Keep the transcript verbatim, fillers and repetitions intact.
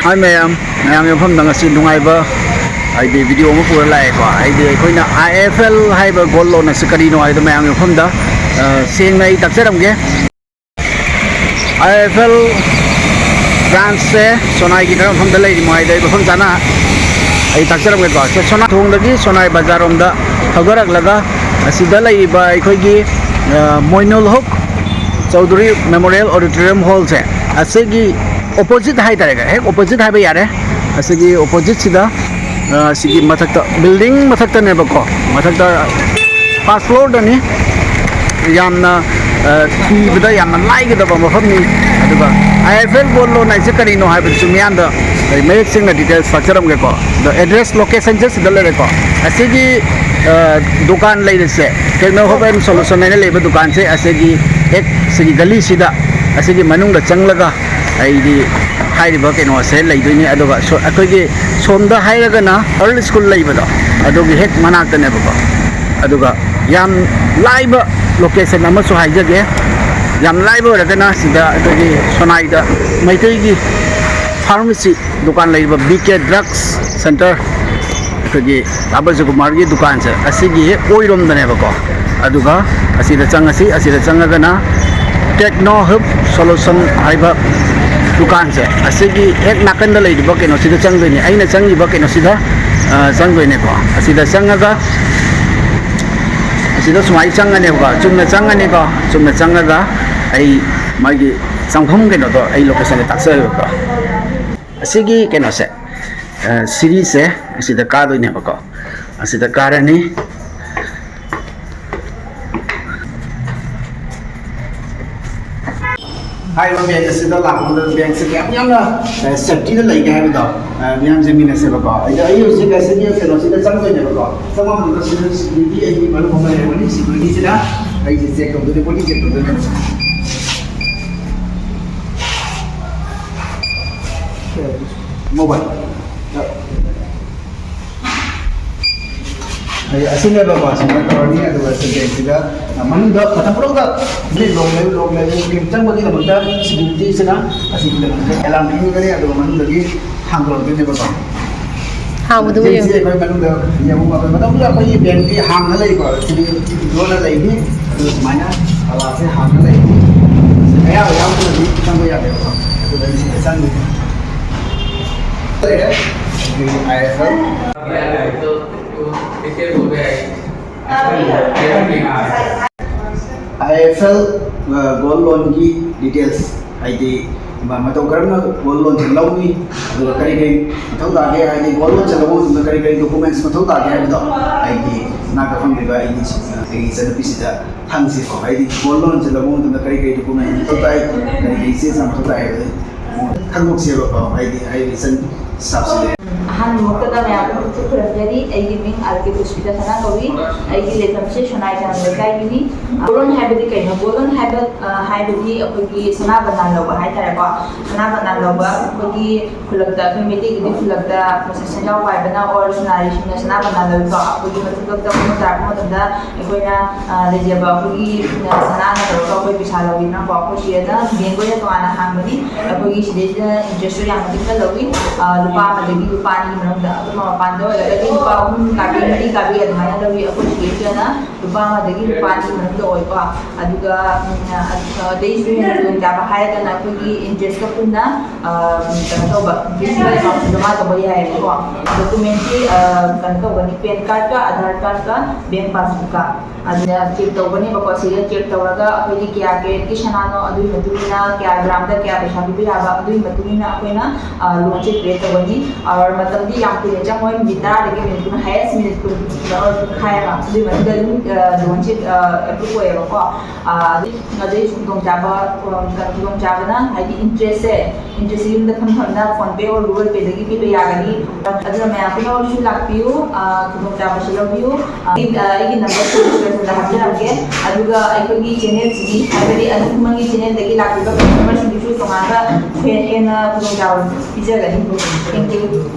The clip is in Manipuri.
ꯍꯥꯏ ꯃꯌꯥꯝ, ꯃꯌꯥꯝꯒꯤ ꯃꯐꯝꯗ ꯉꯁꯤ ꯅꯨꯡꯉꯥꯏꯕ ꯍꯥꯏꯗꯤ ꯚꯤꯗꯤꯑꯣ ꯑꯃ ꯄꯨꯔ ꯂꯥꯛꯑꯦꯀꯣ꯫ ꯍꯥꯏꯗꯤ ꯑꯩꯈꯣꯏꯅ ꯑꯥꯏ ꯑꯦꯐ ꯑꯦꯜ ꯍꯥꯏꯕ ꯒꯣꯜ ꯂꯣꯟ ꯑꯁꯤ ꯀꯔꯤꯅꯣ ꯍꯥꯏꯗꯣ ꯃꯌꯥꯝꯒꯤ ꯃꯐꯝꯗ, ꯑ, ꯁꯦꯡꯅ ꯑꯩ ꯇꯥꯛꯆꯔꯝꯒꯦ꯫ ꯑꯥꯏ ꯑꯦꯐ ꯑꯦꯜ ꯕ꯭ꯔꯥꯟꯁꯁꯦ ꯁꯣꯅꯥꯏꯒꯤ ꯀꯔꯝꯕ ꯃꯐꯝꯗ ꯂꯩꯔꯤꯅꯣ ꯍꯥꯏꯗꯣ ꯑꯩ ꯃꯐꯝ ꯆꯥꯅ ꯑꯩ ꯇꯥꯛꯆꯔꯝꯒꯦꯀꯣ꯫ ꯁꯦ ꯁꯣꯅꯥ ꯊꯣꯡꯗꯒꯤ ꯁꯣꯅꯥꯏ ꯕꯖꯥꯔꯔꯣꯝꯗ ꯊꯧꯗꯔꯛꯂꯒ ꯑꯁꯤꯗ ꯂꯩꯔꯤꯕ ꯑꯩꯈꯣꯏꯒꯤ, ꯑ, ꯃꯣꯏꯅꯨꯜ ꯍꯨꯛ ꯆꯧꯙꯨꯔꯤ ꯃꯦꯃꯣꯔꯤꯌꯦꯜ ꯑꯣꯗꯤꯇꯣꯔꯤꯌꯝ ꯍꯣꯜꯁꯦ, ꯑꯁꯤꯒꯤ ꯑꯣꯄꯣꯖꯤꯠ ꯍꯥꯏꯇꯥꯔꯦꯀꯣ, ꯍꯦꯛ ꯑꯣꯄꯣꯖꯤꯠ ꯍꯥꯏꯕ ꯌꯥꯔꯦ꯫ ꯑꯁꯤꯒꯤ ꯑꯣꯄꯣꯖꯤꯠꯁꯤꯗ, ꯑ, ꯁꯤꯒꯤ ꯃꯊꯛꯇ, ꯕꯤꯜꯗꯤꯡ ꯃꯊꯛꯇꯅꯦꯕꯀꯣ, ꯃꯊꯛꯇ ꯐꯥꯔꯁ ꯐ꯭ꯂꯣꯔꯗꯅꯤ꯫ ꯌꯥꯝꯅ, ꯑ, ꯊꯤꯕꯗ ꯌꯥꯝꯅ ꯂꯥꯏꯒꯗꯕ ꯃꯐꯝꯅꯤ꯫ ꯑꯗꯨꯒ ꯑꯥꯏ ꯑꯦꯐ ꯑꯦꯜ ꯒꯣꯜ ꯂꯣꯟ ꯍꯥꯏꯁꯦ ꯀꯔꯤꯅꯣ ꯍꯥꯏꯕꯗꯨꯁꯨ ꯃꯤꯌꯥꯝꯗ ꯑꯩ ꯃꯌꯦꯛ ꯁꯦꯡꯅ ꯗꯤꯇꯦꯜꯁ ꯇꯥꯛꯆꯔꯝꯒꯦꯀꯣ꯫ ꯑꯗꯣ ꯑꯦꯗ꯭ꯔꯦꯁ ꯂꯣꯀꯦꯁꯟꯁꯦ ꯁꯤꯗ ꯂꯩꯔꯦꯀꯣ꯫ ꯑꯁꯤꯒꯤ, ꯑ, ꯗꯨꯀꯥꯟ ꯂꯩꯔꯤꯁꯦ, ꯇꯦꯛꯅꯣ ꯍꯕ ꯑꯦꯟ ꯁꯣꯂꯨꯁꯟ ꯍꯥꯏꯅ ꯂꯩꯕ ꯗꯨꯀꯥꯟꯁꯦ ꯑꯁꯤꯒꯤ ꯍꯦꯛ ꯁꯤꯒꯤ ꯒꯂꯤꯁꯤꯗ, ꯑꯁꯤꯒꯤ ꯃꯅꯨꯡꯗ ꯆꯪꯂꯒ ꯑꯩꯗꯤ ꯍꯥꯏꯔꯤꯕ ꯀꯩꯅꯣꯁꯦ ꯂꯩꯗꯣꯏꯅꯤ꯫ ꯑꯗꯨꯒ ꯁꯣ-, ꯑꯩꯈꯣꯏꯒꯤ ꯁꯣꯝꯗ ꯍꯥꯏꯔꯒꯅ ꯑꯔꯜ ꯁ꯭ꯀꯨꯜ ꯂꯩꯕꯗꯣ, ꯑꯗꯨꯒꯤ ꯍꯦꯛ ꯃꯅꯥꯛꯇꯅꯦꯕꯀꯣ꯫ ꯑꯗꯨꯒ ꯌꯥꯝ ꯂꯥꯏꯕ ꯂꯣꯀꯦꯁꯟ ꯑꯃꯁꯨ ꯍꯥꯏꯖꯒꯦ, ꯌꯥꯝ ꯂꯥꯏꯕ ꯑꯣꯏꯔꯒꯅ ꯁꯤꯗ ꯑꯩꯈꯣꯏꯒꯤ ꯁꯣꯅꯥꯏꯗ ꯃꯩꯇꯩꯒꯤ ꯐꯥꯔꯃꯥꯁꯤ ꯗꯨꯀꯥꯟ ꯂꯩꯔꯤꯕ ꯕꯤ ꯀꯦ ꯗ꯭ꯔꯛꯁ ꯁꯦꯟꯇꯔ, ꯑꯩꯈꯣꯏꯒꯤ ꯗꯥ ꯕ꯭ꯔꯖꯀꯨꯃꯥꯔꯒꯤ ꯗꯨꯀꯥꯟꯁꯦ ꯑꯁꯤꯒꯤ ꯍꯦꯛ ꯑꯣꯏꯔꯣꯝꯗꯅꯦꯕꯀꯣ꯫ ꯑꯗꯨꯒ ꯑꯁꯤꯗ ꯆꯪꯉꯁꯤ, ꯑꯁꯤꯗ ꯆꯪꯉꯒꯅ ꯇꯦꯛꯅꯣ ꯍꯕ ꯁꯣꯂꯨꯁꯟ ꯍꯥꯏꯕ ꯗꯨꯀꯥꯟꯁꯦ ꯑꯁꯤꯒꯤ ꯍꯦꯛ ꯅꯥꯀꯟꯗ ꯂꯩꯔꯤꯕ ꯀꯩꯅꯣꯁꯤꯗ ꯆꯪꯗꯣꯏꯅꯤ꯫ ꯑꯩꯅ ꯆꯪꯉꯤꯕ ꯀꯩꯅꯣꯁꯤꯗ, ꯑ, ꯆꯪꯗꯣꯏꯅꯦꯀꯣ꯫ ꯑꯁꯤꯗ ꯆꯪꯉꯒ ꯑꯁꯤꯗ ꯁꯨꯃꯥꯏꯅ ꯆꯪꯉꯅꯦꯕꯀꯣ, ꯆꯨꯝꯅ ꯆꯪꯉꯅꯤꯀꯣ꯫ ꯆꯨꯝꯅ ꯆꯪꯉꯒ ꯑꯩ ꯃꯥꯒꯤ ꯆꯪꯐꯝ ꯀꯩꯅꯣꯗꯣ ꯑꯩ ꯂꯣꯀꯦꯁꯟꯗ ꯇꯥꯛꯆꯔꯦꯕꯀꯣ꯫ ꯑꯁꯤꯒꯤ ꯀꯩꯅꯣꯁꯦ, ꯑ, ꯁꯤꯔꯤꯁꯦ ꯑꯁꯤꯗ ꯀꯥꯗꯣꯏꯅꯦꯕꯀꯣ꯫ ꯑꯁꯤꯗ ꯀꯥꯔꯅꯤ꯫ ꯍꯥꯏꯔꯤꯕ ꯕꯦꯡ ꯑꯁꯤꯗ ꯂꯥꯛꯄ ꯃꯇꯝꯗ ꯕꯦꯡꯁꯦ ꯀꯌꯥꯝ ꯌꯥꯝꯅ, ꯑ, ꯁꯦꯐꯇꯤꯗ ꯂꯩꯒꯦ ꯍꯥꯏꯕꯗꯣ, ꯑ, ꯃꯌꯥꯝ ꯌꯦꯡꯃꯤꯟꯅꯁꯦꯕꯀꯣ꯫ ꯑꯩ, ꯑꯩ ꯍꯧꯖꯤꯛ ꯑꯁꯤꯒꯤ ꯀꯩꯅꯣꯁꯤꯗ ꯆꯪꯗꯣꯏꯅꯦꯕꯀꯣ꯫ ꯆꯪꯕ ꯃꯇꯝꯗ ꯁꯤꯗ ꯁꯤꯀ꯭ꯌꯨꯔꯤꯇꯤ ꯑꯩꯒꯤ ꯃꯔꯨꯞ ꯑꯃ ꯂꯩꯔꯝꯒꯅꯤ, ꯁꯤꯀ꯭ꯌꯨꯔꯤꯇꯤꯁꯤꯅ ꯑꯩꯁꯦ ꯆꯦꯛ ꯇꯧꯗꯣꯏꯅꯦ, ꯕꯣꯗꯤ ꯆꯦꯛ ꯇꯧꯗꯣꯏꯅꯦꯕ꯫ ꯃꯣꯕꯥꯏꯜ꯫ ꯑꯁꯤꯅꯦꯕ ꯃꯥꯁꯤꯅ ꯇꯧꯔꯅꯤ꯫ ꯑꯗꯨꯒ ꯁꯦꯟꯇꯦꯟꯁꯁꯤꯗ ꯃꯅꯨꯡꯗ ꯃꯇꯝ ꯄꯨꯝꯅꯃꯛꯇ ꯂꯣꯡ ꯂꯩ, ꯂꯣꯡ ꯂꯩ, ꯆꯪꯕꯒꯤꯗꯃꯛꯇ ꯁꯤꯀ꯭ꯌꯨꯔꯤꯇꯤꯁꯤꯅ ꯑꯁꯤꯒꯤꯗꯃꯛꯇ ꯑꯦꯂꯥꯔꯝ ꯄꯤꯒꯅꯤ꯫ ꯑꯗꯨꯒ ꯃꯅꯨꯡꯗꯒꯤ ꯍꯥꯡꯗꯣꯔꯛꯇꯣꯏꯅꯦꯕꯀꯣ꯫ ꯍꯥꯡꯕꯗꯨꯕꯨ ꯁꯤ ꯌꯦꯡꯉꯨ꯫ ꯑꯩꯈꯣꯏ ꯃꯅꯨꯡꯗ ꯌꯦꯡꯉꯨ꯫ ꯃꯇꯝ ꯃꯇꯝꯗꯨꯗ ꯑꯩꯈꯣꯏꯒꯤ ꯕꯦꯡꯛꯇꯤ ꯍꯥꯡꯉ ꯂꯩꯀꯣ, ꯁꯤꯗꯤ ꯂꯣꯟꯅ ꯂꯩꯅꯤ꯫ ꯑꯗꯨ ꯁꯨꯃꯥꯏꯅ ꯇꯥꯂꯥꯁꯦ ꯍꯥꯡꯉ ꯂꯩꯅꯤ꯫ ꯑꯌꯥꯕ ꯌꯥꯎꯗ꯭ꯔꯗꯤ ꯆꯪꯕ ꯌꯥꯗꯦꯕꯀꯣ꯫ ꯑꯗꯨꯗ ꯑꯩ ꯁꯤꯗ ꯆꯪꯗꯣꯏꯅꯦ꯫ ꯂꯩꯔꯦ꯫ ꯑꯩꯈꯣꯏꯒꯤ ꯑꯥꯏ ꯑꯦꯐ ꯑꯦꯜ꯫ ꯑꯥꯏ ꯑꯦꯐ ꯑꯦꯜ ꯒꯣꯜ ꯂꯣꯟꯒꯤ ꯗꯤꯇꯦꯜꯁ, ꯍꯥꯏꯗꯤ ꯃ-, ꯃꯇꯧ ꯀꯔꯝꯅ ꯒꯣꯜ ꯂꯣꯟꯁꯦ ꯂꯧꯅꯤ, ꯑꯗꯨꯒ ꯀꯔꯤ ꯀꯔꯤ ꯃꯊꯧ ꯇꯥꯒꯦ, ꯍꯥꯏꯗꯤ ꯒꯣꯜ ꯂꯣꯟꯁꯦ ꯂꯧꯕ ꯃꯇꯝꯗ ꯀꯔꯤ ꯀꯔꯤ ꯗꯣꯀꯨꯃꯦꯟꯁ ꯃꯊꯧ ꯇꯥꯒꯦ ꯍꯥꯏꯕꯗꯣ ꯑꯩꯒꯤ ꯏꯅꯥꯛꯇ ꯐꯝꯂꯤꯕ ꯑꯩꯒꯤ, ꯑꯩꯒꯤ ꯏꯆꯟꯅꯨꯄꯤꯁꯤꯗ ꯍꯪꯁꯤꯀꯣ꯫ ꯍꯥꯏꯗꯤ ꯒꯣꯜ ꯂꯣꯟꯁꯦ ꯂꯧꯕ ꯃꯇꯝꯗ ꯀꯔꯤ ꯀꯔꯤ ꯗꯣꯀꯨꯃꯦꯟ ꯃꯊꯧ ꯇꯥꯏ, ꯀꯔꯤ ꯀꯔꯤ ꯆꯦ ꯆꯥꯡ ꯃꯊꯧ ꯇꯥꯏ ꯍꯥꯏꯕꯗꯣ ꯈꯪꯗꯣꯛꯁꯦꯕꯀꯣ꯫ ꯍꯥꯏꯗꯤ ꯍꯥꯏꯔꯤꯕ ꯏꯆꯟ ꯁ꯭ꯇꯥꯐꯁꯤꯡꯁꯦ꯫ ꯑꯍꯥꯟꯕꯃꯛꯇꯗ ꯃꯌꯥꯝ ꯄꯨꯝꯅꯃꯛꯁꯨ ꯈꯨꯔꯨꯝꯖꯔꯤ꯫ ꯑꯩꯒꯤ ꯃꯤꯡ ꯑꯥꯔ ꯀꯦ ꯄꯨꯁꯄꯤꯇꯥ ꯁꯅꯥ ꯀꯧꯏ꯫ ꯑꯩꯒꯤ ꯂꯩꯐꯝꯁꯦ ꯁꯣꯅꯥꯏ ꯀꯅꯝ ꯂꯩꯀꯥꯏꯒꯤꯅꯤ꯫ ꯒꯣꯜ ꯂꯣꯟ ꯍꯥꯏꯕꯗꯤ ꯀꯩꯅꯣ? ꯒꯣꯜ ꯂꯣꯟ ꯍꯥꯏꯕ, ꯑ, ꯍꯥꯏꯕꯗꯤ ꯑꯩꯈꯣꯏꯒꯤ ꯁꯅꯥ ꯕꯟꯗꯥꯟ ꯂꯧꯕ ꯍꯥꯏꯇꯥꯔꯦꯀꯣ꯫ ꯁꯅꯥ ꯕꯟꯗꯥꯟ ꯂꯧꯕ ꯑꯩꯈꯣꯏꯒꯤ ꯈꯨꯜꯂꯛꯇ, ꯑꯩꯈꯣꯏ ꯃꯩꯇꯩꯒꯤꯗꯤ ꯈꯨꯜꯂꯛꯇ ꯁꯦꯟꯖꯥꯎ ꯄꯥꯏꯕꯅ ꯑꯣꯔ ꯁꯅꯥꯔꯤꯁꯤꯡꯅ ꯁꯅꯥ ꯕꯟꯗꯥꯟ ꯂꯧꯏꯀꯣ꯫ ꯑꯩꯈꯣꯏꯒꯤ ꯃꯊꯛꯇ ꯃꯊꯪ ꯇꯥꯔꯛꯄ ꯃꯇꯝꯗ ꯑꯩꯈꯣꯏꯅ, ꯑ, ꯂꯩꯖꯕ ꯑꯩꯈꯣꯏꯒꯤ, ꯑ, ꯁꯅꯥꯅ ꯇꯧꯔꯒ ꯑꯩꯈꯣꯏ ꯄꯩꯁꯥ ꯂꯧꯋꯤꯗꯅꯀꯣ꯫ ꯑꯩꯈꯣꯏ ꯁꯤꯗꯅ ꯕꯦꯡꯛ ꯑꯣꯏꯅ ꯇꯣꯉꯥꯟꯅ ꯍꯥꯡꯕꯅꯤ꯫ ꯑꯩꯈꯣꯏꯒꯤ ꯁꯤꯗꯩꯁꯤꯗ ꯏꯟꯇꯔꯦꯁꯁꯨ ꯌꯥꯝ ꯃꯇꯤꯛꯅ ꯂꯧꯏ꯫ ꯑ, ꯂꯨꯄꯥ ꯑꯃꯗꯒꯤ ꯂꯨꯄꯥ ꯑꯅꯤꯒꯤ ꯃꯅꯨꯡꯗ, ꯑꯗꯨꯝ ꯃꯄꯥꯟꯗ ꯑꯣꯏꯔꯒꯗꯤ ꯂꯨꯄꯥ ꯑꯍꯨꯝ ꯀꯥꯕꯤ, ꯃꯔꯤ ꯀꯥꯕꯤ ꯑꯗꯨꯃꯥꯏꯅ ꯂꯧꯏ꯫ ꯑꯩꯈꯣꯏ ꯁꯤꯗꯩꯁꯤꯗꯅ ꯂꯨꯄꯥ ꯑꯃꯗꯒꯤ ꯂꯨꯄꯥ ꯑꯅꯤꯒꯤ ꯃꯅꯨꯡꯗ ꯑꯣꯏꯀꯣ꯫ ꯑꯗꯨꯒ, ꯎꯝ, ꯑ, ꯑꯗꯩꯁꯨ ꯍꯦꯟꯅ ꯈꯨꯗꯣꯡꯆꯥꯕ ꯍꯥꯏꯔꯒꯅ ꯑꯩꯈꯣꯏꯒꯤ ꯏꯟꯇꯔꯦꯁꯀ ꯄꯨꯟꯅ, ꯑ, ꯀꯩꯅꯣ ꯇꯧꯕ, ꯄ꯭ꯔꯤꯟꯁꯤꯄꯥꯜ ꯑꯦꯀꯥꯎꯟꯁꯤꯡꯗꯣ ꯃꯥ ꯇꯧꯕ ꯌꯥꯏꯌꯦꯕꯀꯣ꯫ ꯗꯣꯀꯨꯃꯦꯟꯁꯤ, ꯑ, ꯀꯩꯅꯣ ꯇꯧꯒꯅꯤ, ꯄꯦꯟ ꯀꯥꯔꯠꯀ, ꯑꯙꯥꯔ ꯀꯥꯔꯠꯀ, ꯕꯦꯡꯛ ꯄꯥꯁꯕꯨꯛꯀ꯫ ꯑꯗꯨꯗ ꯆꯦꯛ ꯇꯧꯒꯅꯦꯕꯀꯣ꯫ ꯁꯤꯗ ꯆꯦꯛ ꯇꯧꯔꯒ ꯑꯩꯈꯣꯏꯒꯤ ꯀꯌꯥ ꯀꯦꯔꯦꯠꯀꯤ ꯁꯅꯥꯅꯣ, ꯑꯗꯨꯒꯤ ꯃꯇꯨꯡ ꯏꯟꯅ ꯀꯌꯥ ꯒ꯭ꯔꯥꯝꯗ ꯀꯌꯥ ꯄꯩꯁꯥ ꯄꯤꯕ ꯌꯥꯕ, ꯑꯗꯨꯒꯤ ꯃꯇꯨꯡ ꯏꯟꯅ ꯑꯩꯈꯣꯏꯅ, ꯑ, ꯂꯣꯟꯁꯦ ꯀ꯭ꯔꯤꯌꯦꯠ ꯇꯧꯒꯅꯤ꯫ ꯑꯣꯔ ꯃꯇꯝꯗꯤ ꯌꯥꯝ ꯀꯨꯏꯅ ꯆꯪꯉꯣꯏ, ꯃꯤꯅꯤꯠ ꯇꯔꯥꯗꯒꯤ ꯃꯤꯅꯤꯠ ꯀꯨꯟ, highest ꯃꯤꯅꯤꯠ ꯀꯨꯟ ꯂꯧꯔ ꯄꯨꯡꯈꯥꯏ ꯑꯃ, ꯑꯗꯨꯒꯤ ꯃꯅꯨꯡꯗ ꯑꯗꯨꯝ, ꯑ, ꯂꯣꯟꯁꯦ, ꯑ, ꯑꯦꯄ꯭ꯔꯨꯞ ꯑꯣꯏꯌꯦꯕꯀꯣ꯫ ꯑ, ꯑꯗꯩ, ꯑꯗꯩꯁꯨ ꯈꯨꯗꯣꯡꯆꯥꯕ, ꯈꯨꯗꯣꯡꯆꯥꯕꯅ ꯍꯥꯏꯗꯤ ꯏꯟꯇꯔꯦꯁꯁꯦ, ꯏꯟꯇꯔꯦꯁꯁꯦ ꯌꯨꯝꯗ ꯐꯝ ꯐꯝꯅ PhonePe or Google Payꯗꯒꯤ ꯄꯤꯕ ꯌꯥꯒꯅꯤ꯫ ꯑꯗꯨꯅ ꯃꯌꯥꯝ ꯄꯨꯝꯅꯃꯛꯁꯨ ꯂꯥꯛꯄꯤꯌꯨ, ꯑ, ꯈꯨꯗꯣꯡꯆꯥꯕꯁꯨ ꯂꯧꯕꯤꯌꯨ꯫ ꯑ, ꯑꯩ, ꯑ, ꯑꯩꯒꯤ ꯅꯝꯕꯔꯁꯨ ꯗꯤꯁꯀ꯭ꯔꯤꯞꯁꯟꯗ ꯍꯥꯞꯆꯔꯝꯒꯦ꯫ ꯑꯗꯨꯒ ꯑꯩꯈꯣꯏꯒꯤ ꯆꯦꯅꯦꯜꯁꯤꯒꯤ, ꯍꯥꯏꯕꯗꯤ ꯑꯅꯨ ꯈꯨꯃꯟꯒꯤ ꯆꯦꯅꯦꯜꯗꯒꯤ ꯂꯥꯛꯄꯤꯕ ꯀꯁꯇꯃꯔꯁꯤꯡꯒꯤꯁꯨ ꯇꯣꯉꯥꯟꯕ ꯍꯦ-, ꯍꯦꯟꯅ ꯈꯨꯗꯣꯡꯆꯥꯕ ꯄꯤꯖꯒꯅꯤ꯫ Thank you꯫